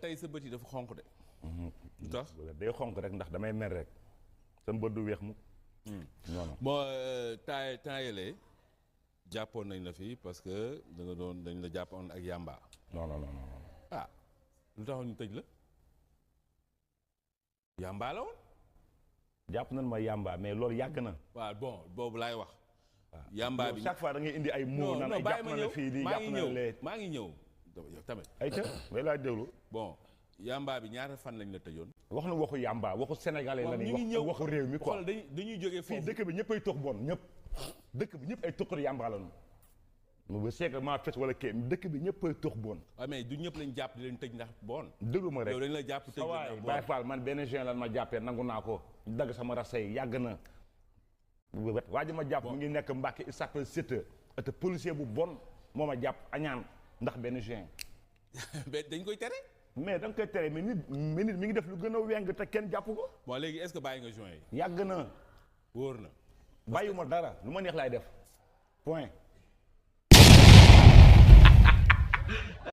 tey sa bët yi dafa xonq de. lu tax day xonq rek ndax damay mer rek. sa bët du weex mu. non non bon temps yële jàppoon nañ la fi parce que dañ la jàppoon ak yamba. non non non non. ah lu taxoon ñu tëj la. yamba la woon. jàpp nañ ma yamba mais loolu yàgg na. waaw bon boobu laay wax. yamba bi chaque fois da ngay indi ay mots. naan ay jàpp na la fii lii jàpp na la lee maa ngi ñëw yow tamit. ay ca may laa déglu. bon yamba bi ñaata fan lañ la tëjoon. wax na waxu yamba waxu sénégalais la ni wax waxu réew mi quoi. dañuy jógee foofu fii dëkk bi ñëpp ay tox bon ñëpp. dëkk bi ñëpp ay toxar yamba la ñu. bu seeg maa fes wala kii dëkk bi ñëpp ay tox bon. waaw mais du ñëpp lañ jàpp di leen tëj ndax bon. déglu ma rek yow dañ la jàpp tëj ndax bon Baye Fall man benn juin lan ma jàppee nangu naa ko. dagg sama rasay yàgg na. waa ji ma jàpp mu ngi nekk Mbacke il s'appelle Siteu. te policier bu bon moo ma jàpp añaan ndax benn juin. dañ koy tere. mais da nga koy tere mais nit mi ngi def lu gën a weng te kenn jàpp ko. bon léegi est-ce que bàyyi nga juin yi. yàgg na. wóor na. bàyyiwuma dara lu ma neex laay def point.